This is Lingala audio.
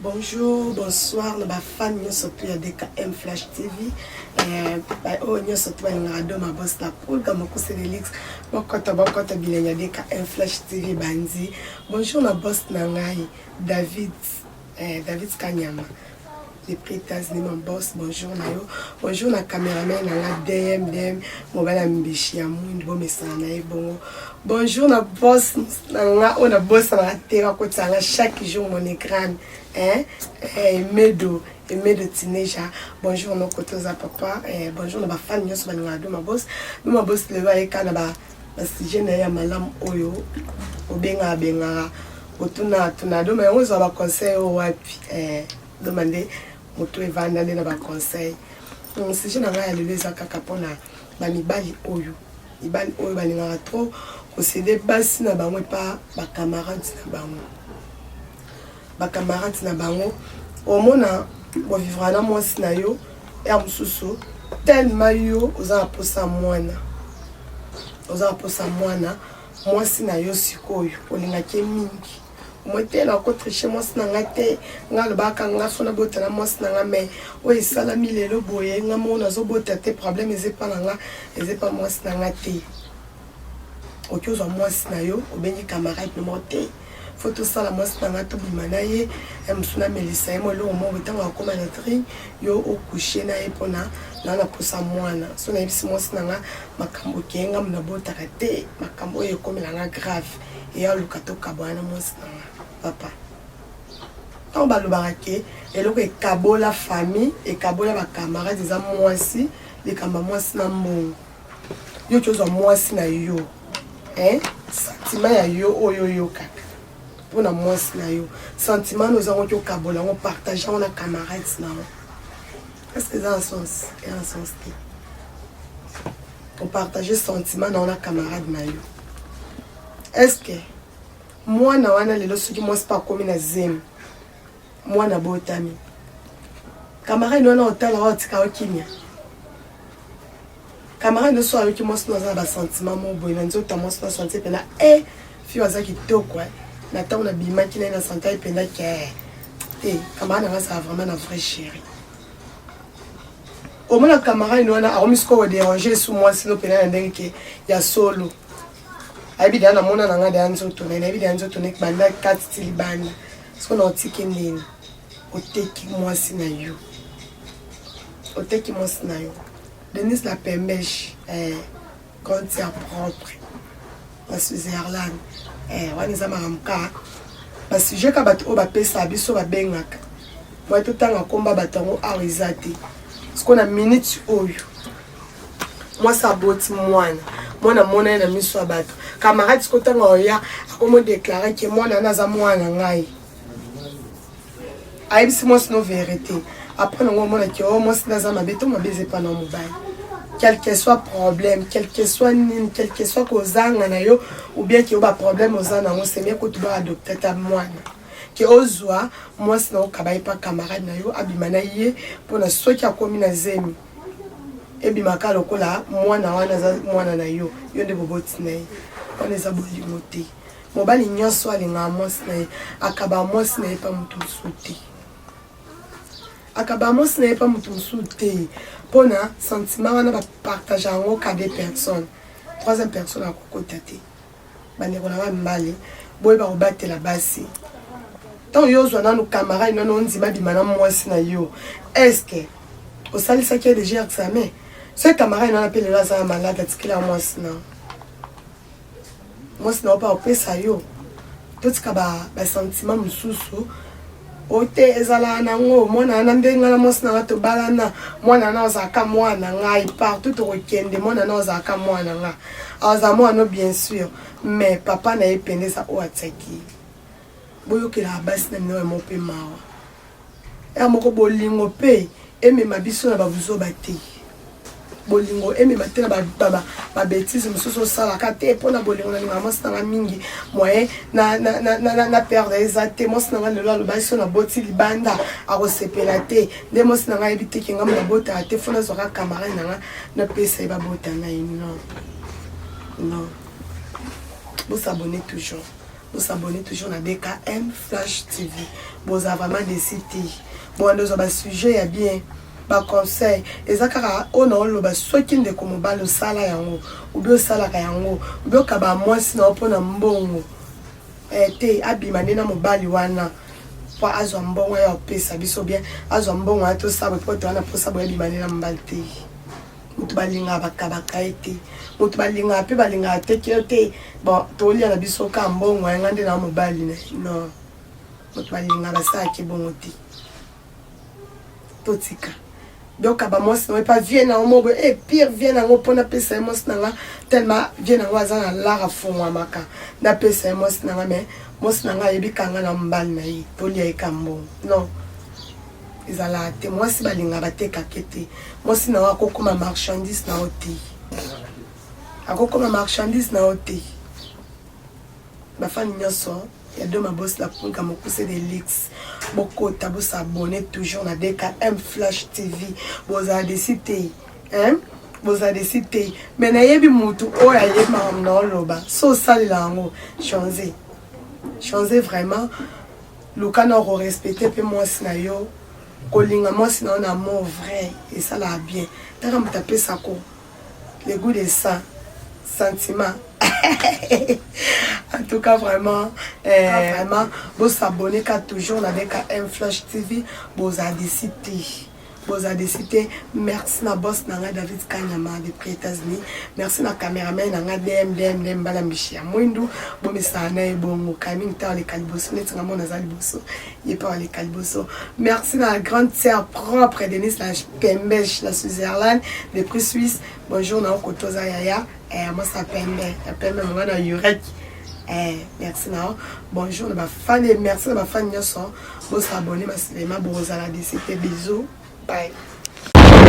Bonjour, bonsoir na ba fans nyonso tout ya DKM Flash TV. Eh, ba oyo nyonso tout balingaka Doma Boss la Pulga Mokuse de Luxe. Bokota bokota bilenge ya DKM Flash TV bandi. Bonjour na boss na ngai David eh, David Kanyama. Depuis États-Unis mon boss, bonjour na yo. Bonjour na cameraman na nga DM DM mobali ya mbishi ya mwindu bomesana na ye bongo. Bonjour na boss na nga oyo nabosanaka te akotisa nga chaque jour mon écran hein? Eh, Emedo Emedo Tineja bonjour no kote oza papa eh, bonjour na bafani nyonso balingaka Doma Boss. Doma Boss lelo ayeka na ba basujet na ye ya malamu oyo obengaka bengaka otuna tuna Doma yango ozwa baconseil oyo wapi eh, Doma nde moto evanda nde na baconseil. Sujet na ngai ya lelo eza kaka mpona bamibali oyo mibali oyo balingaka trop kosede basi na bango epa bacamarade na bango bacamarade na bango omona bovivra na mwasi na yo ya mosusu tellement yo oza na mposa mwana oza na mposa mwana mwasi na yo sikoyo olingaki ye mingi Moi te nako tricher mwasi na nga te nga alobaka nga fo nabota na mwasi na nga mais oyo esalami lelo boye nga moko nazobota te problème eza epa na nga eza epa mwasi na nga te oki ozwa mwasi na yo obengi camarade no moko te fo tosala mwasi na nga tobima na ye ya mosusu namelisa ye mwa eloko moko ntango akoma na drink yo okushe na ye mpona na na posa mwana so nayebisi mwasi na nga makambo ke nga nabotaka te makambo oyo ekomela nga grave eya oluka tokabwana na mwasi na nga papa. Ntango balobaka ke eloko ekabola famille ekabola bacamarade eza mwasi likambo ya mwasi na mbongo yo ti ozwa mwasi na yo eh? sentiment ya yo oyo oyokaka mpona mwasi na yo sentiment na ozango ti okabola yango partage yango na camarade na yo est ce que eza na sens eza na sens te opartage sentiment na yo na camarade na yo est ce que mwana wana lelo soki mwasi mpe akomi na zemi mwana abotami camarade wana otala oyo atika yo kimia camarade nyonso ayoki mwasi no aza na basentiment mo boye na nzoto ya mwasi no asanti mpena e fio aza kitoko eh. Na ntango nabimaki na ye na santa ye mpenza ke te camarade nanga azala vraiment na vrai chéri omona camarade wana akomi sikoyo koderange esu mwasi no mpena na ndenge ke ya solo ayebi deya namona na nga deya nzoto na ye nayebi deya nzoto na banda kati ti libanda sikoyo na otiki ndeni oteki mwasi na yo oteki mwasi na yo Denise la pembeche eh, compte ya propre na Switzerland eh, wana eza makambo ka basujet ka bato oyo bapesaka biso babengaka mwa totanga nkomba bato yango awa eza te sikoyo na minute oyo mwasi aboti mwana mwana mona ye na miso ya bato camarade sikoyo ntango oya akomo deklare ke mwana wana aza mwana ngai ayebisi mwasi no verité après nango omona ke o oh, mwasi nde aza mabe to mabe eza epa na mobali quel que soit problème quel que soit nini quel que soit kozanga na yo ou bien ke yo baproblème oza nango c'est mieux kutu baadopte ata mwana ke ozwa mwasi na okaba ye pa camarade na yo abima na ye mpona soki akomi na zemi ebimaka lokola mwana wana aza mwana na yo yo nde boboti na ye wana eza bolingo te Mobali nyonso alingaka mwasi na ye, akabaka mwasi na ye pa moto mosusu te. Akabaka mwasi na ye pa moto mosusu te mpona sentiment wana bapartage yango ka deux personnes, troisième personne akokota te. Bandeko na ngai mibali, boyeba kobatela basi. Ntango yo ozwa nanu camarade nanu ondima bima na mwasi na yo, est-ce que osalisaki ye deja examen? Soki camarade wana mpe lelo aza na malade atikela mwasi na yo mwasi na yo mpe akopesa yo totika basentiment ba mosusu o te ezalaka nango mwana wana nde ngai na mwasi na ngai tobalana mwana wana azalaka mwana ngai partout tokokende mwana wana azalaka mwana ngai azala mwana bien sûr mais papa na ye pende eza oyo atiaki boyokelaka basi na bino yango mpe mawa Ya moko bolingo pe emema biso na ba buzoba te. Bolingo emema te na ba ba, ba bêtises mosusu osalaka te mpo na bolingo nalingaka mwasi na nga mingi moyen na, na, na, na, na, na perdre eza te. Mwasi na nga lelo alobaki so naboti libanda akosepela te nde mwasi na nga ayebi te ke nga nabotaka te fo nazwaka camarade na nga napesa ye babota na ye. Non, non, bosabonne toujours. Bosabonner toujours na DKM Flash TV. Boza vraiment déçus te. Bowanda ozwa basujet ya bien, baconseil eza kaka oyo na oloba. Soki ndeko mobali osala yango, obi osalaka yango, obi okaba mwasi na yo mpona mbongo te, abima nde na mobali wana po azwa mbongo ya opesa biso bien, azwa mbongo ya tosala po to wana mposa boye, abima nde na mobali te. Moto balingaka bakabaka ye te, moto balingaka mpe balingaka te kio te. Bon, tolia na biso ka mbongo yanga nde na mobali na non. Moto balingaka basalaki bongo te. Totika donc bamwasi nango epa vie nango moko e pire vie nango mpo napesa ye mwasi nanga, tellement vie nango aza na lar afungwamaka, napesa ye mwasi nanga. Mais mwasi nanga ayebi kanga na mobali na ye, tolia ye ka mbongo. Non, ezalaka te. Mwasi balingaka batekake te. Mwasi nango akokoma marchandise na yo te, akokoma marchandise na yo te. Bafani nyonso ya Doma Bos la Pulga Mokuse de Lix, bokota, bosabonner toujours na DKM Flash TV. Bozala déçus te, hein? Bozala déçus te. Mais nayebi mutu oyo ayebi makambo na oloba. So osalela yango, change, change vraiment. Luka na korespecter mpe mwasi na yo, kolinga mwasi na yo na amour vrai esalaka bien. Taka moto apesako le goût de ça, sentiment. En tout cas vraiment, vraiment bosabonner ka toujours na DKM Flash TV. Bozala déçus te, bozala déçus te. Merci na boss na ngai David Kanyama depuis États-Unis. Merci na cameraman na ngai DM DM DM Mbala Mbishi ya mwindu. Bomesana na ye bongo kamingi ntango aleka liboso neti nga mona aza liboso, ye mpe aleka liboso. Merci na grande sœur propre Denis la Pembeche na Switzerland, depuis Suisse. Bonjour na okotoza yaya, mwasi ya pembe ya pembe monga na yurek. Merci na yo. Bonjour na bafani, merci na bafani nyonso. Bosabonner masilema, bozala déçus te. Bisous, bye.